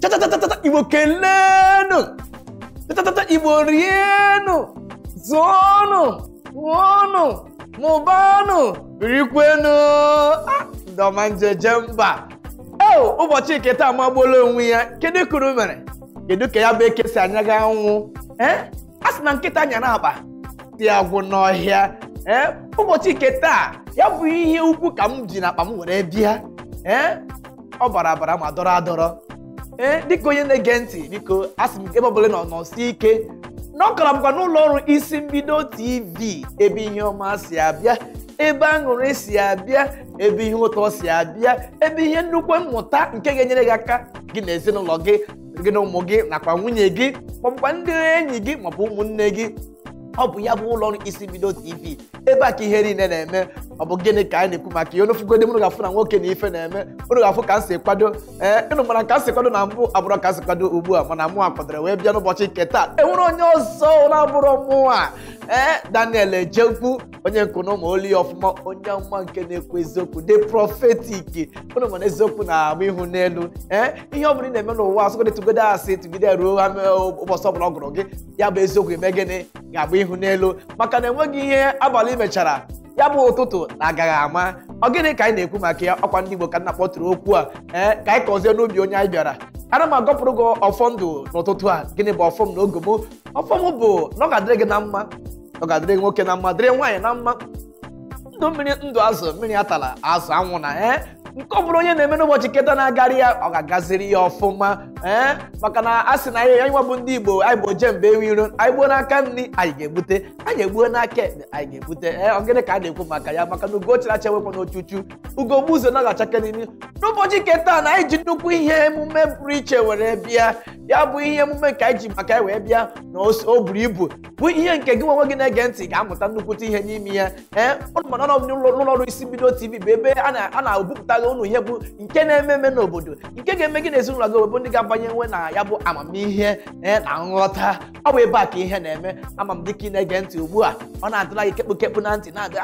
Tatatata Igbo kelenu. Tatatata Igbo rienu. Zụọnụ, ṅụọnụ, mụbanụ, rikwenu. Ndị ọma njeje mba. Ụbọchị nke taa magbuola onwe ya. Kedu kuru mere? Kedu ka ya bụ eke si anya ga anwụ? A sị na nkịta nyara akpa si agwụ n'ọhịa. Ụbọchị nke taa ya bụ ihe ukwu ka m ji n'akpa m were bịa. Ọ bara abara ma dọrọ adọrọ. Dịka onye na-ege ntị, biko asị m ebe ọbụla nọ nọsi ike. N'ọkara bụkwa n'ụlọ ọrụ Isi Mbido TV, ebe ihe ọma si abịa, ebe aṅụrị si abịa, ebe ihe ụtọ si abịa, ebe ihe nnukwu mmụta nke ga-enyere gị aka gị na ezinụlọ gị, gị na ụmụ gị nakwa nwunye gị, maọbụkwa ndị enyi gị maọbụ ụmụnne gị. Ọ bụ ya bụ ụlọ ọrụ Isi Mbido TV, ebe a ka ihe niile na-eme. Ọ bụ gịnị ka anyị na-ekwu maka ihe? Onufugodi m ga-afụ na nwoke na ife na-eme. Unu ga-afụ ka m si kwado. Unu mara ka m si kwado na mbụ abụrụ ka m si kwado ugbu a, mana mụ akwadoro wee bịa n'ụbọchị nke taa. Enwere onye ọzọ na-abụrụ mụ a. Daniel Ejekwu, onye nkụ na ụmụ oli ọfụma, onye ọma nke na-ekwu eziokwu, dị prophetic. Unu mana eziokwu na-agba ihu n'elu. Ihe ọ bụla ị na-eme n'ụwa, asụgodị tụgide asị tụgide ruo ụbọchị ọbụla ọ gụrụ gị, ya bụ eziokwu eme gịnị ga-agba ihu n'elu, maka na enweghị ihe abalị mechara ya bụ ụtụtụ na-agaghị ama. Ọ gịnị ka anyị na-ekwu maka ya? Ọkwa ndị Igbo ka nna kpọtụrụ okwu a. Ka anyị kọzie n'ubi onye anyị bịara. Ana m agọpụrụ gị ọfọ ndụ n'ụtụtụ a. Gịnị bụ ọfọ m na oge m? Ọfọ m bụ na ọ ga-adịrị gị na mma, ọ ga-adịrị gị nwoke na mma, dịrị nwaanyị na mma, ndụ mmiri ndụ azụ, mmiri atala azụ anwụ na nke ọ bụrụ onye na-eme n'ụbọchị nketa na-agarị ya, ọ ga-agaziri ya ọfụma. Maka na a sị na anyị nwa bụ ndị Igbo, anyị bụ ojembe ewu iro, anyị gbuo n'aka nri anyị ga-egbute, anyị egbuo n'aka ekpe anyị ga-egbute. Ọ gịnị ka a na-ekwu maka ya? Maka na ugo chiracha enwekwa n'ochuchu, ugo gbuzo na ga-achake n'imi. N'ụbọchị nke taa na anyị ji nnukwu ihe emume pụrụ iche were bịa. Ya bụ ihe emume nke anyị ji maka ya wee bịa na o buru ibu, bụ ihe nke gị onwe gị na-ege ntị ga-amụta nnukwute ihe n'ime ya. Ụnụ mana n'ụlọ ọrụ Isi Mbido TV bụ ebe a na-ebupụta ụnụ ihe bụ nke na-eme eme n'obodo, nke ga-eme gị na ezinụlọ gị bụ ndị ga-abanye nwe na ya bụ amamihe na nghọta. Ọ bụ ebe a ka ihe na-eme. Ama m dịka ị na-ege ntị ugbu a, ọ na-adịla gị kekpụ kekpụ na ntị, na-adị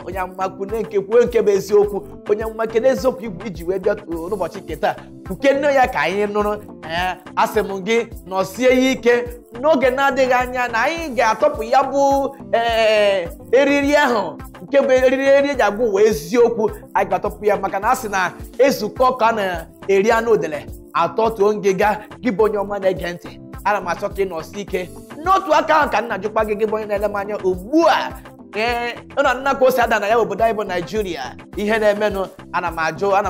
onye amụma kwune nke kwuo nke bụ eziokwu, onye amụma kedu eziokwu igwe iji wee bịa n'ụbọchị nke taa, kwuke nne ya ka anyị nụrụ. Asị m gị nọsie ya ike, n'oge na-adịghị anya na anyị ga-atọpụ ya bụ eriri ahụ nke bụ eriri eri eji agwa ụwa eziokwu. Anyị ga-atọpụ ya maka na a sị na ezukọ ka a na-eri anụ udele atọtuo ngịga. Gị bụ onye ọma na-ege ntị, ana m achọ ka ị nọsi ike. N'otu aka ahụ ka nna jụkwa gị, gị bụ onye na-ele m anya ugbu a, ụlọ nna ka o si ada na ya obodo anyị bụ Naijiria, ihe na-emenụ, ana m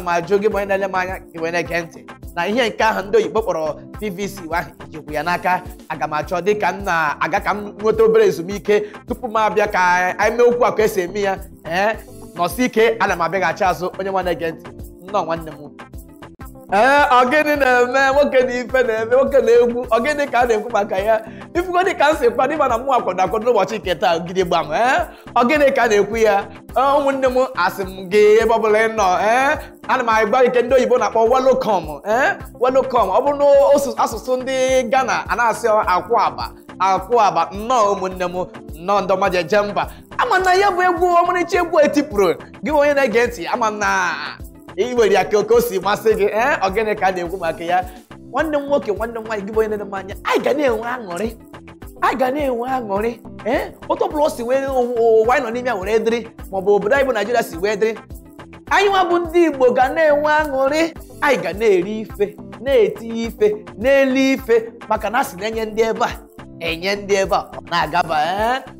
ajụ gị bụ onye na-ele m anya, gị bụ onye na-ege ntị, na ihe nke ahụ ndị oyibo kpọrọ PVC ahụ ijikwu ya n'aka. Aga m achọ dịka m na-aga ka m nweta obere ezumike tupu m abịa ka anyị mee okwu a ka esi eme ya. Nọsi ike, ana m abịaghachi azụ. Onye nwa na-ege ntị, nnọọ nwanne m. Ọ gịnị na-eme? Nwoke na ife na-eme, nwoke na-egwu. Ọ gịnị ka a na-ekwu maka ya? Ifugo dị ka m si kwado ịma na mụ akwado akwado n'ụbọchị nke taa gidigbam. Ọ gịnị ka a na-ekwu ya? Ụmụnne m, asị m gị ebe ọ bụla ị nọ, ana m agwa gị nke ndị oyibo na-akpọ welcome. Welcome. Ọ bụrụ na asụsụ ndị Ghana a na-asị akwụ aba, akwụ aba. Nnọọ ụmụnne m, nnọọ ndị ọma ji eje mba. Ama na ya bụ egwu ọmarịcha egwu etipụrụ gị onye na-ege ntị, ama na i were ya ka o si masị gị. Ọ gịnị ka a na-ekwu maka ya? Nwanne m nwoke, nwanne m nwaanyị, gị bụ onye na-ele m anya, anyị ga na-enwe aṅụrị, anyị ga na-enwe aṅụrị. Otu ọbụla o si wee ụwa anyị nọ n'ime ya were dịrị, maọbụ obodo anyị bụ Naijiria si wee dịrị, anyị nwa bụ ndị Igbo ga na-enwe aṅụrị. Anyị ga na-eri ife, na-etinye ife, na-eli ife, maka na a sị na-enye ndị ebe a, enye ndị ebe a, ọ na-agaba.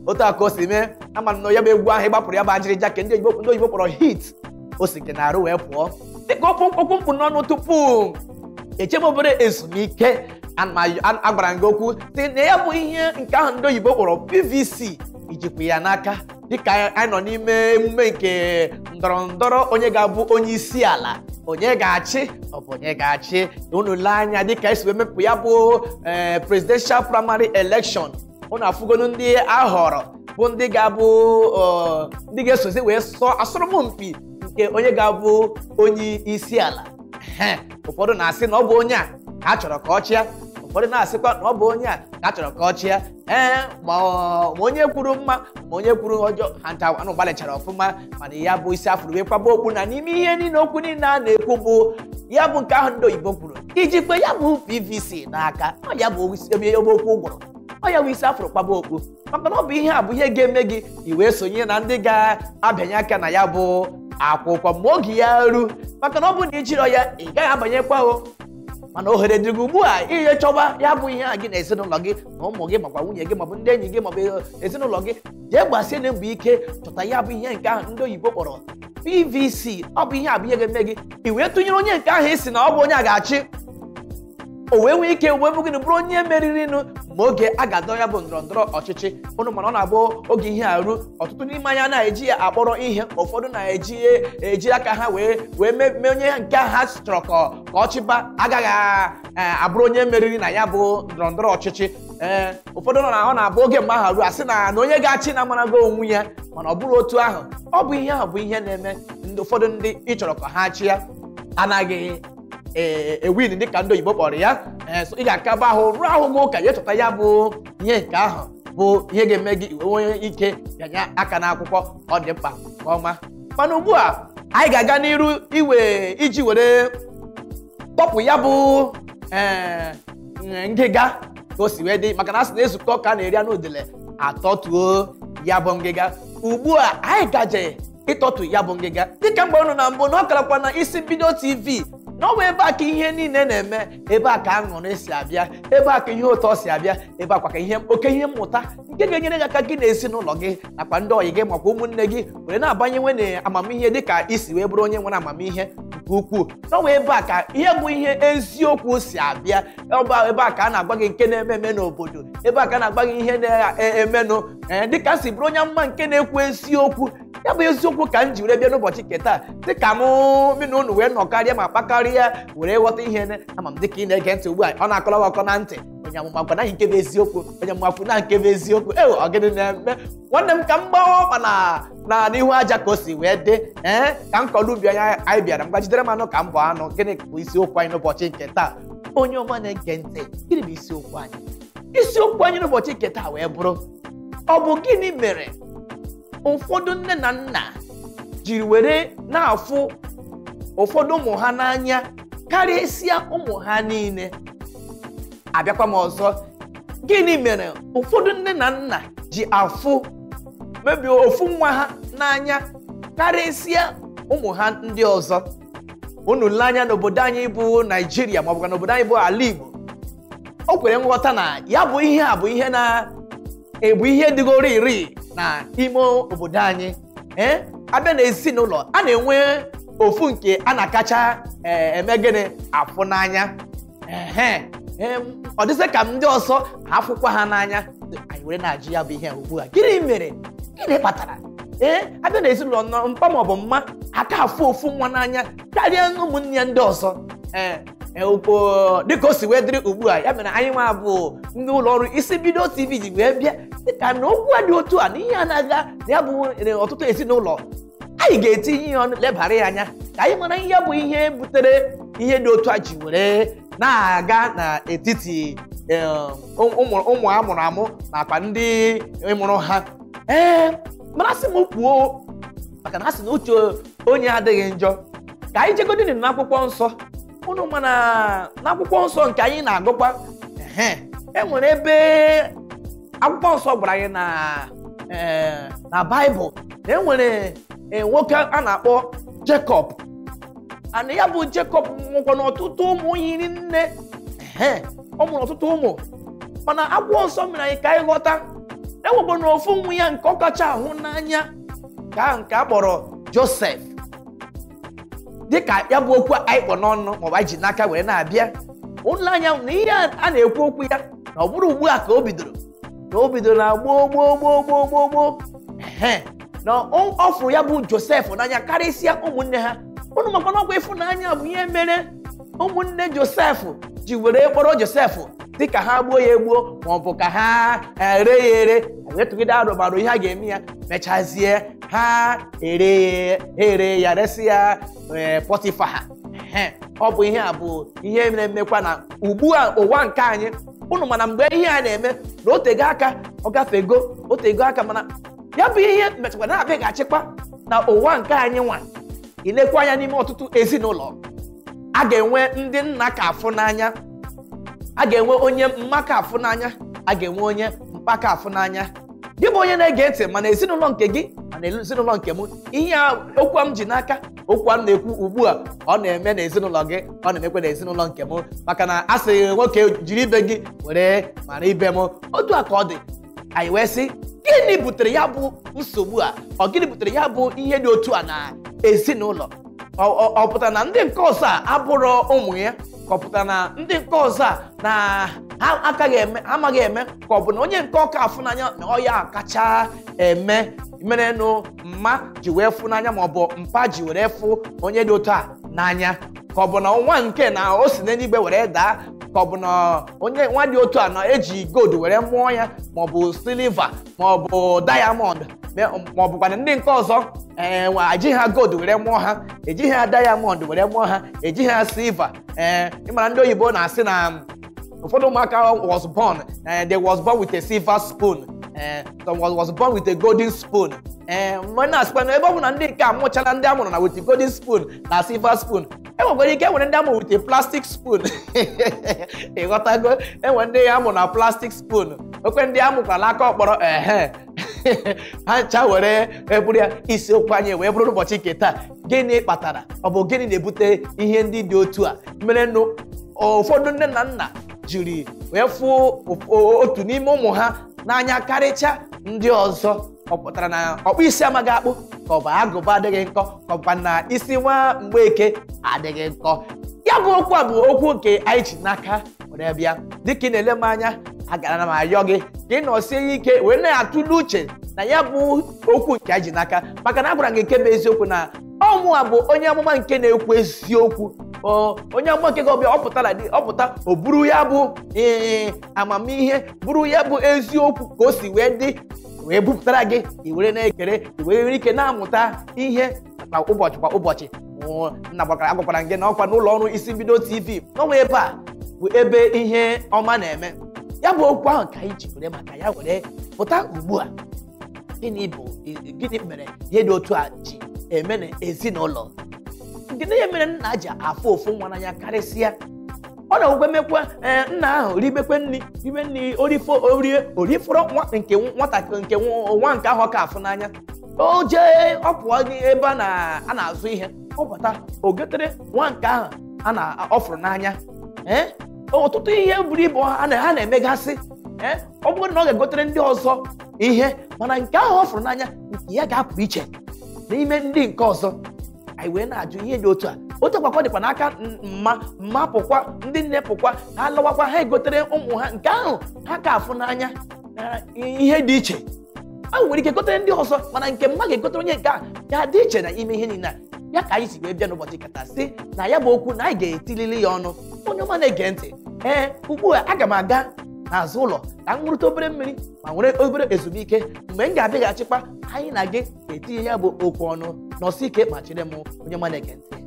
Otu a ka o si mee. Ama m na ya bụ egwu ahụ ịgbapụrụ ya bụ ajịrịja ke ndị oyibo kpọrọ hit, o si gị na-arụ wee pụọ. Dịka okwu mkpu n'ọnụ tupu eche m obere ezumike, agwara m gị okwu sị na ya bụ ihe nke ahụ ndị oyibo kpọrọ PVC ijikwa ya n'aka. Dịka anyị nọ n'ime emume nke ndọrọ ndọrọ onye ga-abụ onye isi ala, onye ga-achị, ọ bụ onye ga-achị. Unu lee anya dịka esi wee mepụ ya bụ presidential primary election, unu afụgonu ndị a họrọ bụ ndị ga-abụ ndị ga-esozi wee sọ asọrọmpi nke onye ga-abụ onye isi ala. Ụfọdụ na-asị na ọ bụ onye a ka a chọrọ ka ọ chịa, ụfọdụ na-asịkwa na ọ bụ onye a ka a chọrọ ka ọ chịa. Ee, ma onye kwuru mma ma onye kwuru ọjọọ, ha ncha anụ gbalịchara ọfụma. Mana ya bụ isi afụrụ wee kwaba okpu na n'ime ihe niile okwu niile a na-ekwu bụ ya bụ nke ahụ ndị oyibo kwuru ijikwa ya bụ PVC n'aka. Ọ ya bụ ebe okwu gwụrụ, ọ ya bụ isi afụrụ kwaba okpu, maka na ọ bụ ihe a bụ ihe ga-eme gị i wee sonye na ndị ga-abịanye aka na ya bụ akwụkwọ ma oge ya ru, maka na ọ bụ na ijirọ ya ị gaghị abanyekwa o. Mana ohere dị gị ugbu a ihe chọba ya bụ ihe a gị na ezinụlọ gị na ụmụ gị makwa nwunye gị maọbụ ndị enyi gị maọbụ ezinụlọ gị jee gbasie na mbọ ike chọta ya bụ ihe nke ahụ ndị oyibo kpọrọ PVC. Ọ bụ ihe a bụ ihe ga-eme gị i wee tụnyere onye nke ahụ isi na ọ bụ onye a ga-achị, o wee nwee ike wee bụgịnị bụrụ onye meririnụ ma oge a ga-adọ ya bụ ndọrọ ndọrọ ọchịchị. Ụnụ mana ọ na-abụ oge ihe arụ, ọtụtụ n'ime anya na-eji ya akpọrọ ihe, ụfọdụ na-eji eji aka ha wee mee onye nke ha chọrọ ka ọ chịba agaghị abụrụ onye meriri na ya bụ ndọrọ ndọrọ ọchịchị. Ee, ụfọdụ nọ na ọ na-abụ oge mgbe ahụ ruo asị na onye ga-achị na amarago onwe ya, mana ọ bụrụ otu ahụ. Ọ bụ ihe ahụ bụ ihe na-eme ndị ụfọdụ ndị ị chọrọ ka ha chịa anaghị ewin dịka ndị oyibo kpọrọ ya. So ị ga-akaba ahụ rụọ ahụ gị ụka ya chọta ya bụ ihe nke ahụ bụ ihe ga-eme gị iwe nwee ike bịanye aka n'akwụkwọ. Ọ dị mkpa nke ọma. Mana ugbu a anyị ga-aga n'iru iwe iji were tọpụ ya bụ ngịga ka o si wee dị, maka na a sị na ezukọ ka a na-eri anụ udele atọtuo ya bụ ngịga. Ugbu a anyị gaje ịtọtu ya bụ ngịga dịka mgbe ọnụ na mbụ na ọ karakwa na Isi Mbido TV na ọ bụ ebe a ka ihe niile na-eme, ebe a ka aṅụrị si abịa, ebe a ka ihe ụtọ si abịa, ebe a kwa ka ihe oke ihe mmụta nke ga-enyere gị aka gị na ezinụlọ gị nakwa ndị ọyị gị makwa ụmụnne gị were na-abanyewe na amamihe dịka isi wee bụrụ onye nwere amamihe nke ukwuu. N'ọnwa ebe a ka ihe bụ ihe eziokwu si abịa, ebe a ka a na-agwa gị nke na-eme eme n'obodo, ebe a ka a na-agwa gị ihe na-emenụ dịka si bụrụ onye mma nke na-ekwu eziokwu. Ya bụ eziokwu ka m ji were bịa n'ụbọchị nke taa, dịka mụ na unu wee nọkarịa ma kpakarịa were ghọta ihe. Ama m dịka ị na-ege ntị ugbu a ọ na-akọrọ ọkọ na ntị, onye amụma gwa naghị nke bụ eziokwu, onye amụma kwu na nke bụ eziokwu. Ee, ọ gịnị na-eme nwanne m? Ka m gbawa ọkpa na n'ihu aja ka o si wee dị. Ee, ka m kọrọ ubi anya anyị bịara m gbajidere m anụ ka m bụ anụ. Gịnị bụ isiokwu anyị n'ụbọchị nke taa? Onye ọma na-ege ntị, gịnị bụ isiokwu anyị? Isiokwu anyị n'ụbọchị nke taa wee bụrụ, ọ bụ gịnị mere ụfọdụ nne na nna jiri were na-afụ ụfọdụ ụmụ ha n'anya karịsịa ụmụ ha niile? Abịakwa m ọzọ, gịnị mere ụfọdụ nne na nna ji afụ mebi ofu nwa ha n'anya karịsịa ụmụ ha ndị ọzọ? Unu lee anya n'obodo anyị bụ Naijiria maọbụ n'obodo anyị bụ ala Igbo, o kwere nghọta na ya bụ ihe a bụ ihe na-ebu ihe dịgoro iri na ime obodo anyị. Ee, abịa na ezinụlọ a na-enwe ofu nke a na-akacha eme gịnị afụ n'anya. Ehe, ọ dịzị ka ndị ọzọ afụkwa ha n'anya. Anyị were na-ajụ ya bụ ihe ugbu a, gịnị mere, gịnị kpatara ee abịa na ezinụlọ mpa maọbụ mma aka afụ ofu nwa n'anya karịa ụmụnne ya ndị ọzọ? Ee, dịka o si wee dịrị ugbu a, ya mere anyị nwa bụ ndị ụlọ ọrụ Isi Mbido TV ji wee bịa dịka na okwu a dị otu a na ihe a na-aga na ya bụ ọtụtụ ezinụlọ, anyị ga-etinye ihe ọnụ lebara ya anya ka anyị mara ihe bụ ihe butere ihe dị otu a ji were na-aga n'etiti ụmụ a mụrụ amụ nakwa ndị mụrụ ha. Ee, mana asị m kwuo, maka na asị na uche onye adịghị njọ, ka anyị jegodini n'akwụkwọ nsọ. Unu mana n'akwụkwọ nsọ nke anyị na-agụkwa, e nwere ebe akwụkwọ nsọ gwara anyị na Baịbụl na e nwere nwoke a na-akpọ Jekọb. Ana ya bụ Jekọb nwekwa n'ọtụtụ ụmụ hiri nne. Ọ mụrụ ọtụtụ ụmụ, mana akwụkwọ nsọ mere anyị ka anyị ghọta e nwekwa na ofu nwa ya nke ọ kacha ahụ n'anya ka nke a kpọrọ Josef. Dịka ya bụ okwu anyị kpọ n'ọnụ maọbụ anyị ji n'aka were na-abịa ụlọ anya na ihe a na-ekwu okwu ya na ọ bụrụ ugbu a ka o bidoro, na o bidoro na gboo gboo gboo gboo gboo gboo. Na ọ fụrụ ya bụ Josef n'anya karịsịa ụmụnne ha. Ụnụ makwa na ọkwa ịfụnanya bụ ihe mere ụmụnne Josef ji were kpọrọ Josef dịka ha gbuo ya egbuo maọbụ ka ha ere ya ere, wee tụgide arụmarụ ihe a ga-eme ya, mechazie ha ere ere ya resị ya Pọtịfa ha. Ọ bụ ihe a bụ ihe na-emekwa na ugbu a ụwa nke anyị. Ụnụ mana mgbe ihe a na-eme Na otego aka ọ gafego, otego aka, mana ya bụ ihe metụkwa na-abịaghachikwa na ụwa nke anyị nwa. Ilekwa anya n'ime ọtụtụ ezinụlọ, a ga-enwe ndị nna ka afụ n'anya, a ga-enwe onye mma ka afụ n'anya, a ga-enwe onye mpa ka afụ n'anya. Gị bụ onye na-ege ntị, mana ezinụlọ nke gị mana ezinụlọ nke m, ihe okwu m ji n'aka, okwu a m na-ekwu ugbu a, ọ na-eme n'ezinụlọ gị, ọ na-emekwa n'ezinụlọ nke m, maka na a sị nwoke jiri ibe gị were mara ibe m. Otu a ka ọ dị. Anyị wee sị, gịnị butere ya bụ nsogbu a? Ọ gịnị butere ya bụ ihe dị otu a na ezinụlọ? Ọ pụtara na ndị nke ọzọ a abụrụ ụmụ ya, ka ọ pụtara na ndị nke ọzọ a na ha akaghị eme, amaghị eme, ka ọ bụ na onye nke ọka afụ n'anya na ọ ya kacha eme merenụ mma ji wee fụ n'anya, ma ọ bụ mpa ji were fụ onye dị otu a n'anya, ka ọ bụ na nwa nke na o si n'eluigwe were daa, ka ọ bụ na onye nwa dị otu a na-eji gold were mụọ ya, ma ọ bụ silva, ma ọ bụ diamond, ma ọ bụkwa ndị nke ọzọ ejighị ha gold were mụọ ha, ejighị ha diamond were mụọ ha, ejighị ha silva. Ee, ịmara ndị oyibo na-asị na ụfọdụ ụmụaka was born, they was born with a silver spoon, some was born with a golden spoon. Ee, mgbe na-asịkwa na ebe ọ bụ na ndị nke a mụchara ndị amụrụ na with a golden spoon na silver spoon, enwekwara ike enwere ndị amụrụ with a plastic spoon. Ịghọtago? Enwere ndị amụrụ na plastic spoon, okwe ndị amụkwara aka ọkpọrọ. Ehe, ha ncha were eburu ya. Isiokwu anyị wee bụrụ ụbọchị nke taa, gịnị kpatara, ọ bụ gịnị na-ebute ihe ndị dị otu a merenụ ụfọdụ nne na nna jiri wee fụ otu n'ime ụmụ ha n'anya karịcha ndị ọzọ? Ọ pụtara na ọkpụ isi amaghị akpụ, ka ọ bụ agụba adịghị nkọ, ka ọ bụkwa na isi nwa mgbeke adịghị nkọ? Ya bụ okwu a bụ okwu nke anyị ji n'aka were bịa. Dịka ị na-ele m anya, agara m ayọ gị ka ị nọsie ike wee na-atụle uche na ya bụ okwu nke anyị ji n'aka, maka na agwara gị nke bụ eziokwu na ọmụa bụ onye amụma nke na-ekwu eziokwu. Onye amụma nke ga-ọbịa, ọ pụtara ọ pụta, o buru ya bụ amamihe, buru ya bụ eziokwu ka o si wee dị wee bupụtara gị, i were na-ekere, i were nwere ike na-amụta ihe kwa ụbọchị kwa ụbọchị. Nna gbakwara agwakwara gị na ọkwa n'ụlọ ọrụ Isi Mbido TV n'ọnwa ebe a bụ ebe ihe ọma na-eme. Ya bụ okwu ahụ ka anyị ji were maka ya were pụta ugbu a. Gịnị bụ gịnị mere ihe dị otu a ji eme na ezinụlọ? Gịnị ihe mere nna ji afụ ofu nwa n'anya karịsịa? Ọ na-ewekwe mekwa nna ahụ ribekwe nri, ribe nri, orifo orie orifọrọ nwa nke nwata nke nwa nke ahụ ka afụ n'anya, o jee ọ pụọ ebe a na-azụ ihe, ọ bata o gotere nwa nke ahụ a na ọ fụrụ n'anya. Ee, ọtụtụ ihe buru ibu ha na-emegasị. Ee, ọ bụrụ na ọ ga-egotere ndị ọzọ ihe, mana nke ahụ ọ fụrụ n'anya nke ya ga-apụ iche n'ime ndị nke ọzọ. Anyị wee na-ajụ ihe dị otu a. Otu akwakọ dịkwa n'aka mma mma pụkwa, ndị nne pụkwa, ha lọwakwa, ha egotere ụmụ ha nke ahụ ha ka afụ n'anya na ihe dị iche. Ha nwere ike gotere ndị ọzọ, mana nke mma ga-egotere onye nke a ga-adị iche na ime ihe niile a. Ya ka anyị si wee bịa n'ụbọchị kata sị na ya bụ okwu na anyị ga-etilili ya ọnụ. Onye ọma na-ege ntị, ee, ugbu a aga m aga n'azụ ụlọ ka m ṅụrụta obere mmiri ma nwere obere ezumike. Mgbe m ga-abịaghachikwa, anyị na gị ga-etinye ya bụ okwu ọnụ. Nọsi ike ma chere m, onye ọma na-ege ntị.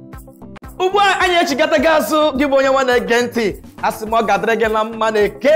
Ugbu a anyị echigataghị azụ. Gị bụ onye nwa na-ege ntị, asị m ọ ga-adịrị gị na mma na eke,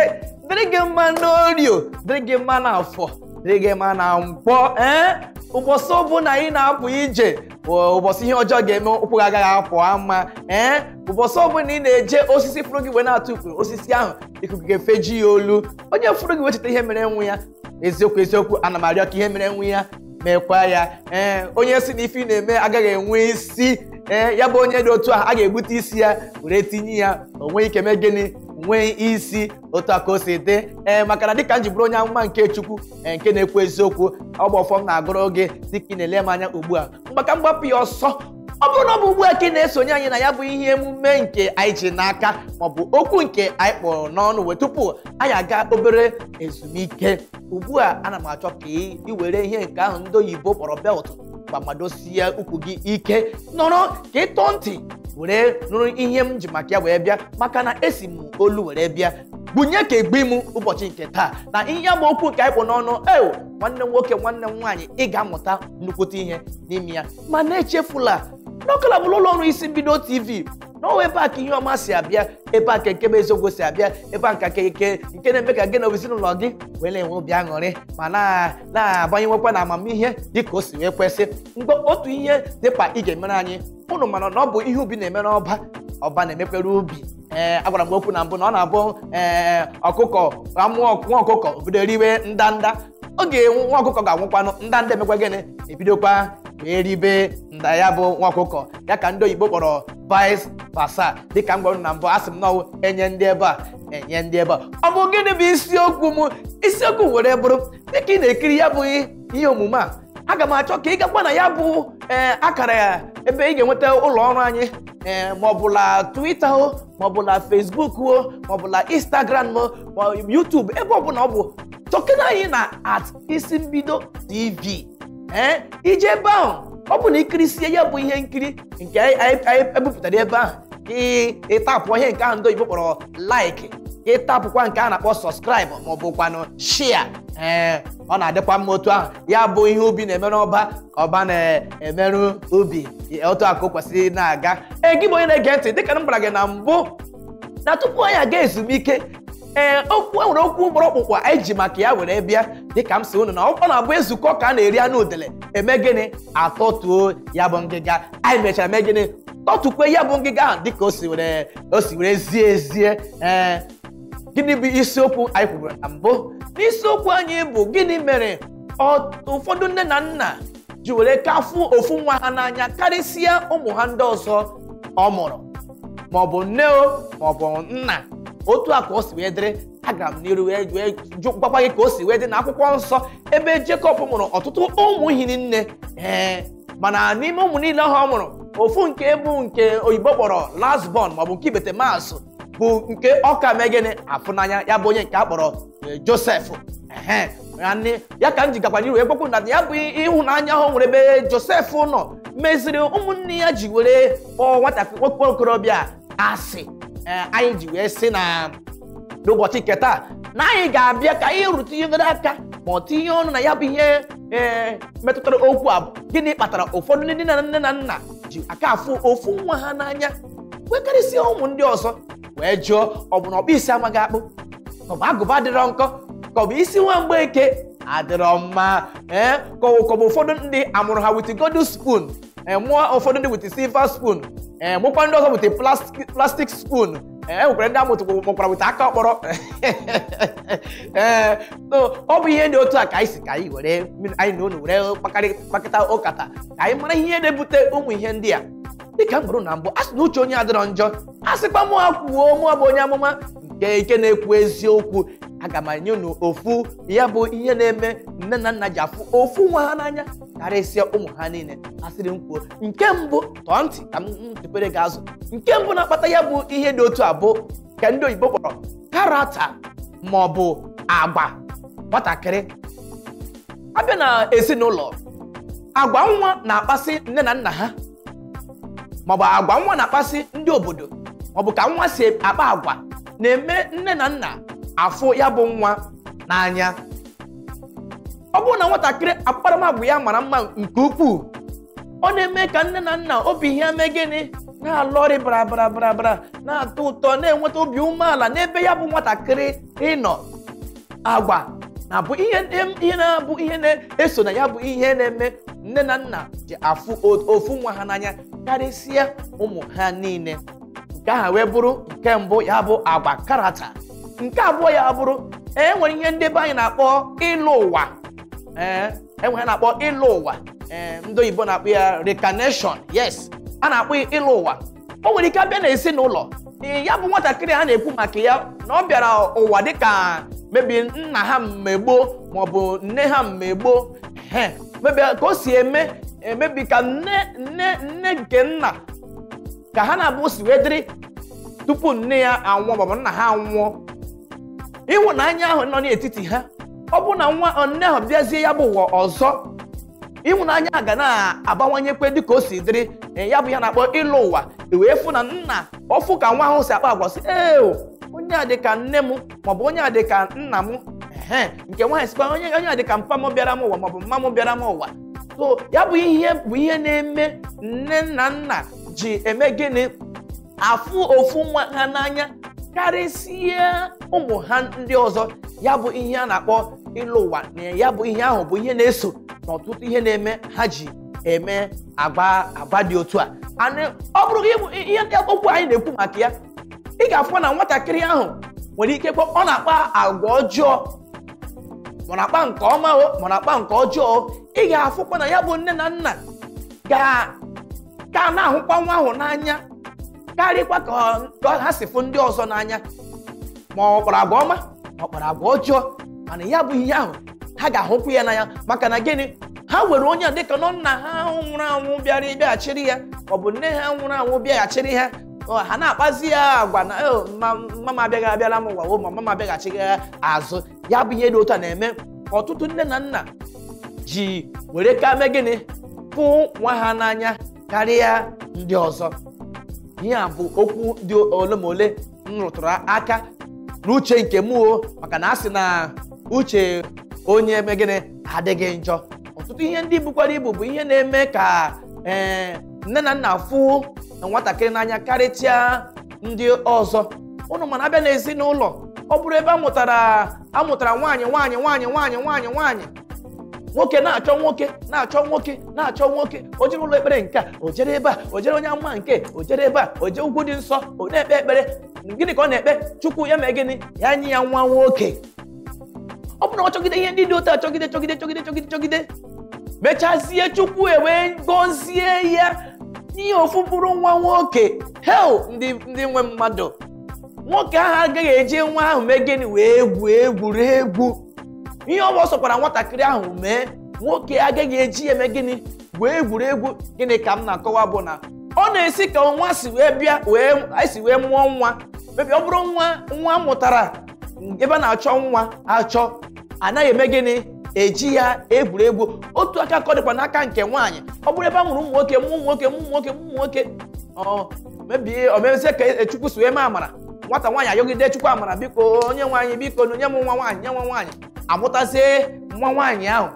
dịrị gị mma n'orio, dịrị gị mma na afọ, dịrị gị mma na nkwọ. Ee, ụbọchị ọbụla anyị na-apụ ije, ụbọchị ihe ọjọọ ga-eme ụkwụ gị agaghị apụ ama. Ee, ụbọchị ọbụla ị na-eje, osisi fụrụ gị wee na-atụ ukpuru osisi ahụ, ikuku ga-efeji ya olu. Onye fụrụ gị wee cheta ihe mere nwu ya. Eziokwu eziokwu, ana m arịọ ka ihe mere nwu ya mekwa ya. Ee, onye si na ife ị na-eme agaghị enwe isi, ee, ya bụ onye dị otu a, a ga-egbute isi ya were tinye ya, o nwee ike mee gịnị? Nwee isi. Otu a ka o si dị. Ee, maka na dịka m ji bụrụ onye amụma nke Chukwu, nke na-ekwu eziokwu, ọ bụ ọfọm na-agụrụ gị dịka ị na-ele m anya ugbu a. Mgbaka mgbapụ ya ọsọ, ọ bụrụ na ọ bụ ugbu a ka ị na-esonye anyị na ya bụ ihe emume nke anyị ji n'aka, maọbụ okwu nke anyị kpọrọ n'ọnụ wee tupu anyị aga obere ezumike, ugbu a ana m achọ ka ị were ihe nke ahụ ndị oyibo kpọrọ belt gbamadosie ukwu gị ike, nọrọ ka ị tọọ ntị were nụrụ ihe m ji maka ya wee bịa, maka na esi m olu were bịa bunye ka egbe m ụbọchị nke taa na ihe bụ okwu nke anyị kpụ n'ọnụ. Eo, nwanne m nwoke, nwanne m nwaanyị, ị ga-amụta nnukwute ihe n'ime ya. Mana echefula N'ọkala bụrụ ụlọ ọrụ Isi Mbido TV n'ọwa ebe a ka ihe ọma si abịa, ebe a ka nke bụ eziokwu si abịa, ebe a ka nke nke na-eme ka gị na ezinụlọ gị wee na-enwe obi aṅụrị ma na-abanyewekwa na amamihe dị ka o si wee kwesị. Mgbe otu ihe dịkpa ị ga-emere anyị, ụnụ mana na ọ bụ ihe ubi na-eme n'ọba, ọba na-emekwere ubi. Ee, agwara m okwu na mbụ na ọ na-abụ ee ọkụkọ amụọ nwa ọkụkọ bido riwe ndanda. Oge nwa ọkụkọ ga-anwụkwanụ, ndanda emekwa gịnị? Ebidokwa wee ribe nda ya bụ nwa ọkụkọ. Ya ka ndị oyibo kpọrọ vice versa. Dịka m gwara na mbụ, asị m na enye ndị ebe a enye ndị ebe a. Ọ bụ gịnị bụ isiokwu m? Isiokwu were bụrụ, dịka ị na-ekiri ya bụ ihe omume a, aga m achọ ka ị gakwa na ya bụ akara ya ebe ị ga-enweta ụlọ ọrụ anyị, ma ọ bụ na Twitter o, ma ọ bụ na Facebook o, ma ọ bụ na Instagram o, ma YouTube, ebe ọbụla ọ bụ, chọkena anyị na @isimbido_tv. Ee, ije ebe ahụ, ọ bụ na ikirisie ya bụ ihe nkiri nke anyị ebupụtara ebe ahụ, ịtapụ ihe nke ahụ ndị oyibo kpọrọ like, ịtapụkwa nke a na-akpọ subscribe ma ọ bụkwanụ share. Ee, ọ na-adịkwa mma otu ahụ. Ya bụ ihe ubi na-eme n'ọba, ọba na-emerụ ubi, otu a ka o kwesịrị na-aga. Ee, gị bụ onye na-ege ntị, dịka m gwara gị na mbụ na tupu anyị aga ezumike, ee, okwu enwere okwu gbara ọkpụkpụ anyị ji maka ya were bịa. Dịka m si unu na ọ na-abụ ezukọ ka a na-eri anụ udele, eme gịnị? Atọtuo ya bụ ngịga. Anyị mechara mee gịnị? Tọtukwe ya bụ ngịga ahụ dịka o si were zie ezie. Ee, gịnị bụ isiokwu anyị kwuburu na mbụ? N'isiokwu anyị bụ gịnị mere ụfọdụ nne na nna ji were kafụ ofu nwa ha n'anya karịsịa ụmụ ha ndị ọzọ ọ mụrụ, ma ọ bụ nne o ma ọ bụ nna. Otu a ka o si wee dịrị. Agara m n'iru wee gwakwa gị ka o si wee dị n'akwụkwọ nsọ ebe Jekọb mụrụ ọtụtụ ụmụ hiri nne. Ee, mana n'ime ụmụ niile ahụ ọ mụrụ, ofu nke bụ nke oyibo kpọrọ last born maọbụ nke ibetemazụ bụ nke ọka mee gịnị? Afụnanya, ya bụ onye nke a kpọrọ Josef. Ehe, ya ka m ji gakwa n'iru wee gwakwu na ya bụ ịhụnanya ahụ nwere ebe Josef nọ meziri ụmụnne ya ji were kpọọ nwatakịrị nwoke okorobịa asị. Anyị ji wee sị na n'ụbọchị nke taa na anyị ga-abịa ka anyị rụtụnyegoro aka ma ọ tinye ọnụ na ya bụ ihe ee metụtara okwu a bụ gịnị kpatara ụfọdụ ndị nne na nna ji aka afụ ofu nwa ha n'anya wee karịsịa ụmụ ndị ọzọ, wee jụọ ọ bụ na ọkpụ isi amaghị akpụ, ka ọ bụ agụba adịrọ nkọ, ka ọ bụ isi nwa mgbeke adịrọ mma, ee ka ọ bụ ụfọdụ ndị amụrụ ha with golden spoon, mụọ ụfọdụ ndị with silver spoon, ee mụkwa ndị ọzọ with plastic spoon, ee nwekwara ndị amụtụkwara wit aka ọkpọrọ. Ee, ọ bụ ihe dị otu a ka anyị si ka anyị were anyị na unu were kpakịta ụkata ka anyị mara ihe na-ebute ụmụ ihe ndị a. Dịka m bụrụ na mbụ, a sị na uche onye adịrọ njọ, a sịkwa mụ kwuo, mụ bụ onye amụma nke ike na-ekwu eziokwu, aga m enye unu ofu ya bụ ihe na-eme nne na nna ji afụ ofu nwa ha n'anya karịsịa ụmụ ha niile. Asịrị m kwuo, nke mbụ, tọọ ntị ka m tụpere gị azụ. Nke mbụ na-akpata ya bụ ihe dị otu a bụ ka ndị oyibo kpọrọ karata ma ọ bụ agwa nwatakịrị. Abịa na ezinụlọ, agwa nwa na-akpasị nne na nna ha, maọbụ agwa nwa na-akpasị ndị obodo, maọbụ ka nwa si akpa agwa na-eme nne na nna afụ ya bụ nwa n'anya. Ọ bụrụ na nwatakịrị akparamagwa ya mara mma nke ukwuu, ọ na-eme ka nne na nna obi ha mee gịnị? Na-alọrị bara bara bara bara, na-atọ ụtọ, na-enweta obi umeala n'ebe ya bụ nwatakịrị ịnọ. Agwa na-abụ ihe na-abụ ihe na-eso na ya bụ ihe na-eme nne na nna ji afụ ofu nwa ha n'anya karịsịa ụmụ ha niile. Nke ahụ wee bụrụ nke mbụ, ya bụ agwa karata. Nke abụọ ya bụrụ, e nwere ihe ndị be anyị na-akpọ ịlụ ụwa. Ee, enwere na-akpọ ịlụ ụwa, ee, ndị oyibo na-akpọ ya reincarnation. Yes, a na-akpọ ịlụ ụwa. O nwere ike abịa n'ezinụlọ, ya bụ nwatakịrị a na-ekwu maka ya na ọ bịara ụwa dịka mebi nna ha mmegbo maọbụ nne ha mmegbo, mebi ka o si eme emebi ka nne nne nne nke nna ka ha na-abụ si wee dịrị tupu nne ya anwụọ maọbụ nna ha anwụọ. Ịhụnanya ahụ nọ n'etiti ha, ọ bụ na nwa nne ahụ bịazie ya bụ ụwa ọzọ, ịhụnanya ga na-abawanyekwe dịka o si dịrị. Ya bụ ya na-akpọ ịlụ ụwa. Wee fụ na nna ọfụ ka nwa ahụ si akpa agwa sị, ee, onye a dị ka nne m maọbụ onye a dị ka nna m. Ehe, nke nwaanyị sịkwa onye a dị ka mpa m bịara m ụwa maọbụ mma m bịara m ụwa. So ya bụ ihe na-eme nne na nna ji eme gịnị, afụ ofu nwa ha n'anya karịsịa ụmụ ha ndị ọzọ. Ya bụ ihe a na-akpọ ịlụ ụwa, na ya bụ ihe ahụ bụ ihe na-eso n'ọtụtụ ihe na-eme ha ji eme agba dị otu a. Ọ bụrụ ihe okwu anyị na-ekwu maka ya, ị ga-afụ na nwatakịrị ahụ nwere ike ọ na-akpa agwa ọjọọ, ma na-akpa nke ọma o, ma na-akpa nke ọjọọ. Ị ga-afụkwa na ya bụ nne na nna ga na-ahụkwa nwa ahụ n'anya karịkwa ka ha si fụ ndị ọzọ n'anya, ma ọ kpara agwa ọma ma ọ kpara agwa ọjọọ, mana ya bụ ihe ahụ ha ga-ahụkwa ya n'anya. Maka na gịnị, ha were onye a dịka nọ nna ha nwụrụ anwụ bịara ịbịaghachiri ya, ọ bụ nne ha nwụrụ anwụ bịaghachiri ha, ha na-akpazi ya agwa na mama abịaghị abịala m ụwa, ma mama abịaghachighị azụ. Ya bụ ihe dị otu a na-eme ọtụtụ nne na nna ji were ka mee gịnị, fụ nwa ha n'anya karịa ndị ọzọ. Ihe a bụ okwu dị ole ma ole m rụtụrụ aka n'uche nke m o, maka na a sị na uche onye eme gịnị adịghị njọ. Ọtụtụ ihe ndị bukwara ibu bụ ihe na-eme ka nne na nna fụ nwatakịrị n'anya karịchaa ndị ọzọ. Ụnụ mana abịa n'ezinụlọ, ọ bụrụ ebe amụtara nwaanyị nwaanyị nwaanyị nwaanyị nwaanyị nwaanyị, nwoke na-achọ nwoke na-achọ nwoke na-achọ nwoke, o jere ụlọ ekpere nke a, o jere ebe a, o jere onye amụma nke, o jere ebe a, o jee ugwu dị nsọ, ọ na-ekpe ekpere. Gịnị ka ọ na-ekpe? Chukwu ya mee gịnị, ya nye ya nwa nwoke. Ọ bụrụ na ọ chọgide ihe ndị dị otu a, chọgide chọgide chọgide chọgide chọgide, mechazie Chukwu ewee gọzie ya n'ihe ofu bụrụ nwa nwoke. Hel, ndị nwe mmadụ, nwoke ahụ agaghị eji nwa ahụ mee gịnị, wee egwu egwuregwu. Ihe ọ bụla sọkwara nwatakịrị ahụ mee, nwoke agaghị eji eme gịnị, wee egwuregwu. Gịnị ka m na-akọwa bụ na ọ na-esi ka nwa si wee bịa wee esi wee mụọ nwa. Mebi ọ bụrụ nwa mụtara ebe a na-achọ nwa achọ, anaghị eme gịnị, eji ya egwuregwu. Otu aka ka ọ dịkwa n'aka nke nwaanyị, ọ bụrụ ebe a mụrụ ụmụ nwoke mụ nwoke mụ nwoke mụ nwoke, ọ mebie o mezie ka Chukwu si wee mee amara, nwata nwaanyị ayọgide Chukwu amara, biko onye nwaanyị, biko nye m nwa nwaanyị, nye nwa nwaanyị, amụtazie nwa nwaanyị ahụ,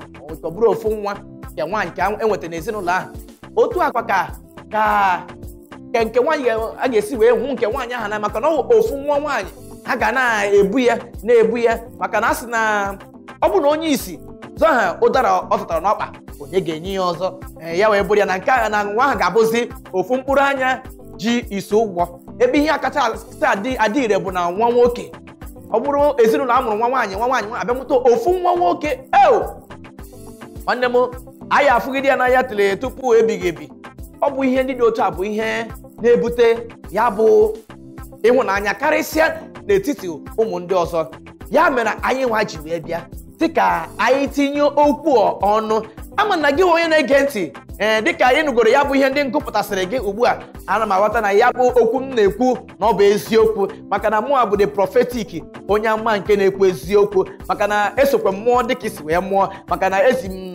ọ bụrụ ofu nwa nke nwaanyị ka enweta n'ezinụlọ ahụ. Otu akwa ka nke nwaanyị a ga-esi wee hụ nke nwaanyị ahụ na, maka na ofu nwa nwaanyị ha ga na-ebu ya na-ebu ya, maka na a sị na ọ bụ na onye isi zọ ha ụdara ọ tụtara n'ọkpa, onye ga-enye ya ọzọ, ya wee bụrụ ya na nke a na nwa ahụ ga-abụzi ofu mkpụrụ anya ji isi ụgwọ. Ebe ihe akacha adị ire bụ na nwa nwoke, ọ bụrụ ezinụlọ a mụrụ nwa nwaanyị nwa nwaanyị abịa mụta ofu nwa nwoke, eo nwanne m, anyị afụgide ya n'anya tụlee tupu ebighị ebi. Ọ bụ ihe ndị dị otu a bụ ihe na-ebute ya bụ ịhụnanya karịsịa n'etiti ụmụ ndị ọzọ. Ya mere anyị nwa ji wee bịa dịka anyị tinye okwu ọnụ. Ama na gị onye na-ege ntị, dịka anyị nụgoro ya bụ ihe ndị ngụpụtasịrị gị ugbu a, ana m aghọta na ya bụ okwu m na-ekwu na ọ bụ eziokwu, maka na mụa bụ the prophetic, onye ama nke na-ekwu eziokwu, maka na esokwe mmụọ dịka isi wee mụọ, maka na esi m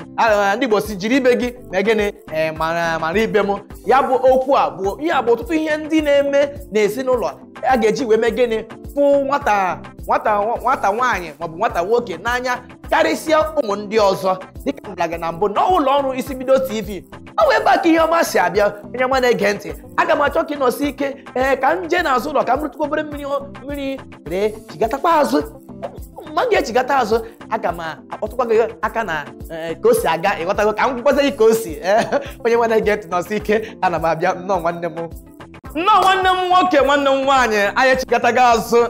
ndị Igbo si jiri ibe gị na gịnị mara ibe m. Ya bụ okwu a bụ ihe a bụ ọtụtụ ihe ndị na-eme n'ezinụlọ a ga-eji wee mee gịnị, fụ nwata nwata nwaanyị maọbụ nwata nwoke n'anya karịsịa ụmụ ndị ọzọ. Dịka m gwara gị na mbụ n'ụlọ ọrụ Isi Mbido TV, ọ bụ ebe a ka ihe ọma si abịa. Onye ọma na-ege ntị, aga m achọ ka ị nọsi ike, ka m jee n'azụ ụlọ ka m rụtụkwa obere mmiri ree chigatakwa azụ. Ma m ga-echigata azụ, aga m akpọtụkwa gị aka na ka o si aga, ịghọtago ka m gwazie gị ka o si. Onye nwa na-ege ntị nọsi ike, ana m abịa. Nnọọ nwanne m, nnọọ nwanne m nwoke, nwanne m nwaanyị, anyị echigatago azụ.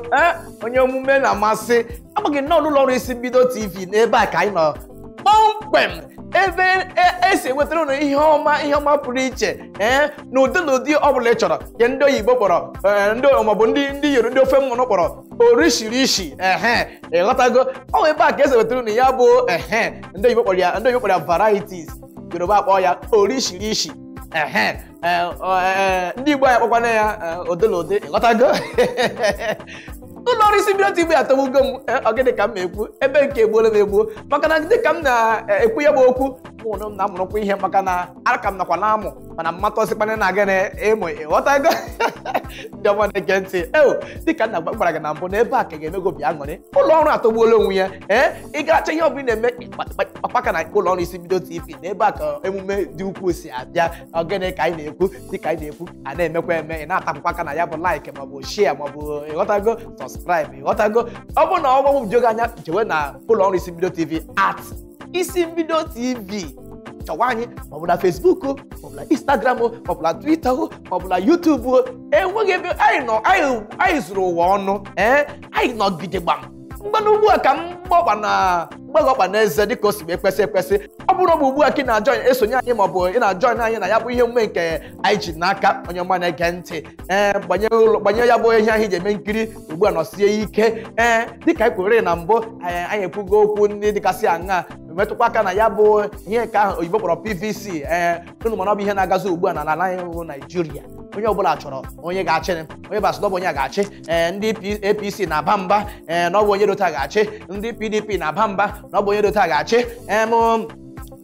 Onye omume na-amasị amaghị nnọọ n'ụlọ ọrụ Isi Mbido TV, n'ebe a ka anyị nọ kpọmkwem, ebe esi enwetara ụnụ ihe ọma, ihe ọma pụrụ iche, n'ụdị n'ụdị ọ bụla ị chọrọ, nke ndị oyibo kpọrọ ndị maọbụ ndị Yoruba, ndị ofe mmanụ kpọrọ orishirishi. Ịghọtago, ọ bụ ebe a ka esi enwetara ụnụ ya bụ ndị oyibo kpọrọ ya, ndị oyibo kpọrọ ya varieties, Yoruba akpọ ya orishirishi, ndị Igbo anyị akpọkwana ya ụdị. Ịghọtago, ụlọ ọrụ Isi Mbido TV atọgbugo m. Ọ gịnị ka m na-ekwu, ebe nke egbuola m egbuo, maka na dịka m na-ekwu ya bụ okwu, mụ na m na-amụrụkwa ihe, maka na aka m nakwa na-amụ Mana mmatụ ọsịkwana na gịnị ịmụ ịghọtago. Ndị ọma na-ege ntị, eo dịka nna gwara gị na mbụ na ebe a ka ga-eme gị obi aṅụrị. Ụlọ ọrụ atọgbuola onwe ya. Ee, ị ga-achọ ihe ọbụla ị na-eme kpakpaka na ụlọ ọrụ Isi Mbido TV, na ebe a ka emume dị ukwuu si abịa. Ogene ka anyị na-ekwu, dịka anyị na-ekwu a na-emekwa eme, ị na-atapụkwa aka na ya bụ like maọbụ share maọbụ ịghọtago subscribe ịghọtago. Ọ bụrụ na ọ gbagwoju gị anya, jewe na ụlọ ọrụ Isi Mbido TV at Isi Mbido TV, chọwa anyị maọbụ na Facebook, maọbụ na Instagram, maọbụ na Twitter, maọbụ na YouTube. Enweghị ebe anyị nọ, anyị zuru ụwa ọnụ. Ee, anyị nọgide gbam. Mgbanụ ugbu a ka mgbọkpa na mgbagọkpa na eze dịka o si wee kwesị ekwesị. Ọ bụrụ ọ bụ ugbu a ka ị na-ajọin esonye anyị maọbụ ị na-ajọin anyị na ya bụ ihe omume nke anyị ji n'aka, onye ọma na-ege ntị, ee, gbanye ya bụ ihe anyị ji eme nkiri ugbu a, nọsie ike. Ee, dịka anyị kwere na mbụ, anyị ekwugo okwu ndị dịgasị aṅaa metụkwa aka na ya bụ ihe nke ahụ oyibo kpọrọ PVC. Ee, unu mana ọ bụ ihe na-agazi ugbu a na ala anyị bụ Naijiria. Onye ọbụla chọrọ onye ga-achị, onye basị na ọ bụ onye ga-achị. Ee, ndị APC na-aba mba, ee, na ọ bụ onye dota ga-achị. Ndị PDP na-aba mba na ọ bụ onye dota ga-achị. Ee,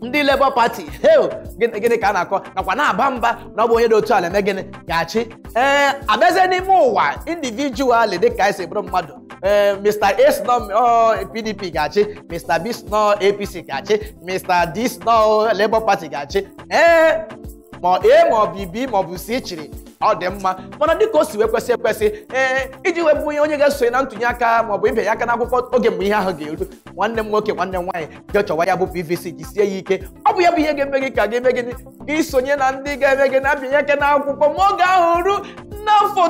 ndị Labour Party, heo, gịnị ka a na-akọ nakwa na-aba mba na ọ bụ onye dị otu ala eme gịnị ga-achị. Ee, abịazie n'ime ụwa individually dịka anyị si bụrụ mmadụ, ee, Mr. A sị nọ PDP ga-achị, Mr. B sị nọ APC ga-achị, Mr. D sị nọ Labour Party ga-achị. Ee, ma A ma ọ bụ B ma ọ bụ C chịrị, ọ dị mma. Mana dịka o si wee kwesị ekwesị, ee, iji wee bụ onye ga-esonye na ntụnye aka maọbụ ịbịanye aka n'akwụkwọ oge mgbe ihe ahụ ga-eru, nwanne m nwoke, nwanne m nwaanyị, jee chọwa ya bụ PVC, jisie ya ike. Ọ bụ ya bụ ihe ga-eme gị ka ga-eme gị ka isonye na ndị ga-eme gị na-abịanye aka n'akwụkwọ ma oge ahụ ru n'afọ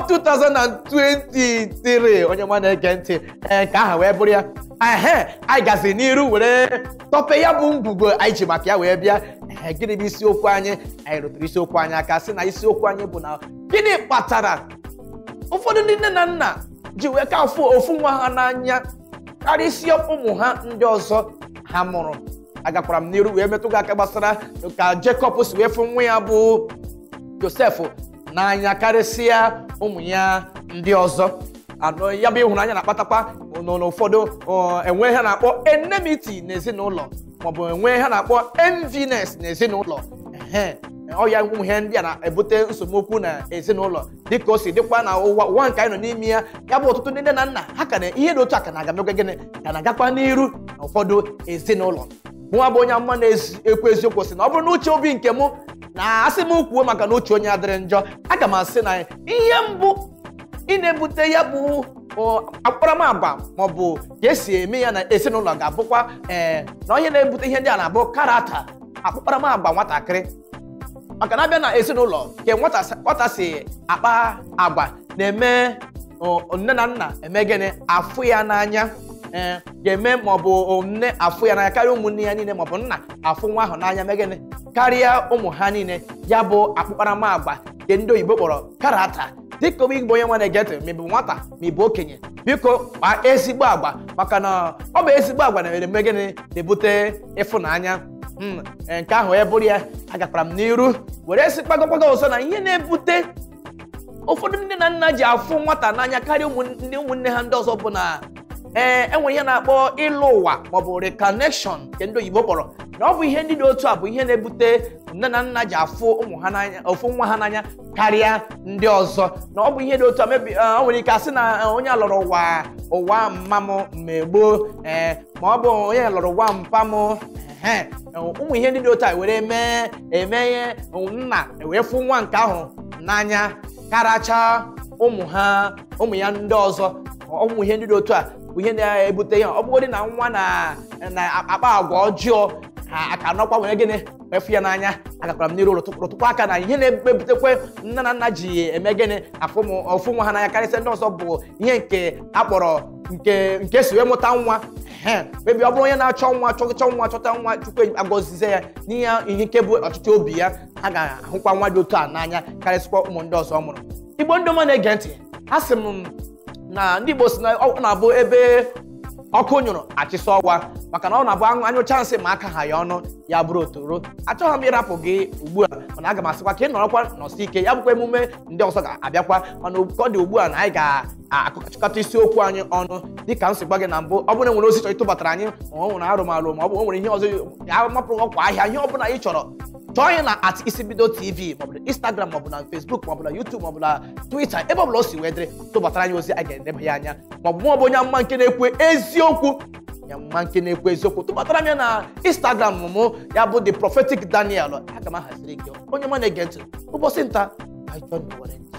2023. Onye nwa na-ege ntị, ee, ka aha wee bụrụ ya. Ehe, anyị gazi n'iru were tọpe ya bụ ngwugwo anyị ji maka ya wee bịa. Ee, gịnị bụ isiokwu anyị? Anyị rụtụrụ isiokwu anyị aka sị na isiokwu anyị bụ na gịnị kpatara ụfọdụ ndị nne na nna ji wee ka afụ ofu nwa ha n'anya karịsịa ụmụ ha ndị ọzọ ha mụrụ. Agakwara m n'iru wee metụ gị aka gbasara ka Jekọb si wee fụ nwa ya bụ Josef n'anya karịsịa ụmụ ya ndị ọzọ. Anọ ya bụ ịhụnanya na-akpatakwa n'ụfọdụ enwe ha na-akpọ enmity n'ezinụlọ maọbụ enwe ha na-akpọ enviness n'ezinụlọ. Ehe, ọ ya ụmụ ihe ndị a na-ebute nsogbu na ezinụlọ dịka o si dịkwa na ụwa nke anyị nọ n'ime ya. Ya bụ ọtụtụ ndị nne na nna ha ka na ihe dị otu a ka na-aga mekwa gịnị ka na-agakwa n'iru na ụfọdụ ezinụlọ. Mụnwa bụ onye amụma na-ekwu eziokwu sị na ọ bụrụ na uche obi nke mụ na asị m kwuo maka na uche onye adịrị njọ, aga m asị na ihe mbụ ị na-ebute ya bụ akparamagwa maọbụ ka esi eme ya na ezinụlọ ga-abụkwa, ee, na onye na-ebute ihe ndị a na-abụ karata akparamagwa nwatakịrị. Maka na abịa na ezinụlọ nke nwata si akpa agwa na-eme nne na nna eme gịnị afụ ya n'anya, ee, ga-eme maọbụ nne afụ ya n'anya karịa ụmụnne ya niile, maọbụ nna afụ nwa ahụ n'anya mee gịnị karịa ụmụ ha niile. Ya bụ akpụkparamagwa nke ndị oyibo kpọrọ karata. Dịka obi igbo onye nwa na-ege ntị, ma ị bụ nwata ma ị bụ okenye, biko kpaa ezigbo agwa, maka na ọ bụ ezigbo agwa na-eme gịnị na-ebute ịfụnanya. Nke ahụ ya bụrụ ya. Agakwara m n'iru were sị kpagokwago ọzọ na ihe na-ebute ụfọdụ ndị na nna ji afụ nwata n'anya karịa ndị ụmụnne ha ndị ọzọ bụ na ee, enwere ihe na-akpọ ịlụ ụwa maọbụ reconnection nke ndị oyibo kpọrọ, na ọ bụ ihe ndị dị otu a bụ ihe na-ebute nne na nna ji afụ ụmụ ha n'anya, ofu nwa ha n'anya karịa ndị ọzọ. Na ọ bụ ihe dị otu a mebi ọ nwere ike asị na onye lọrọ ụwa ụwa mma m mgbe gboo, ee, ma ọ bụ onye lọrọ ụwa mpa m. Ehe, ụmụ ihe ndị dị otu a were mee eme nna wee fụ nwa nke ahụ n'anya karacha ụmụ ha ụmụ ya ndị ọzọ. Ụmụ ihe ndị dị otu a bụ ihe na-ebute ihe. Ọ bụgodị na nwa na-akpa agwa ọjọọ, ha aka nọkwa nwere gịnị efu ya n'anya. Agakwara m n'iru rụtụkwa aka na ihe na-ebutekwe nne na nna ji eme gịnị afụ nwa ha n'anya karịsịa ndị ọzọ bụ ihe nke akpọrọ nke si wee mụta nwa. Mebi ọ bụrụ onye na-achọ nwa chọchọ nwa chọta nwa, Chukwu agọzize ya n'ihe ihe nke bụ ọchịchị obi ya, ha ga-ahụkwa nwa dị otu a n'anya karịsịkwa ụmụ ndị ọzọ ọ mụrụ. Igbo ndị ọma na-ege ntị, a sị m na ndị Igbo si na ọ na-abụ ebe ọkụ nyụrụ achịsa ọwa, maka na ọ na-abụ anyụcha nsị ma aka ha ya ọnụ ya bụrụ otoro. Achọghị m ịrapụ gị ugbu a, mana aga m asịkwa ka ị nọrọkwa nọsi ike, ya bụkwa emume ndị ọzọ ga-abịakwa. Mana ọ dị ugbu a na anyị ga-akụkọta isiokwu anyị ọnụ dịka m si gwa gị na mbụ. Ọ bụrụ na nwere ozi chọrọ ịtụbatara anyị, ma ọ nwere arụmarụ, ma ọ bụ o nwere ihe ọzọ ya mapụrụ ọkwa ahịa, ihe ọ bụla ị chọrọ Chọọ anyị na at Isimbido TV, maọbụ na Instagram, maọbụ na Facebook, maọbụ na YouTube, maọbụ na Twitter, ebe ọbụla o si wee dịrị, tụbatara anyị ozi, anyị ga-edeba ya anya. Maọbụ mụ bụ onye amụma nke na-ekwu eziokwu, onye amụma nke na-ekwu eziokwu, tụbatara m ya na Instagram mụ, ya bụ The Prophetic Daniel. Aga m ahaziri gị, onye ma na-ege ntị. Ụbọchị nta, anyị chọọ n'ụwa.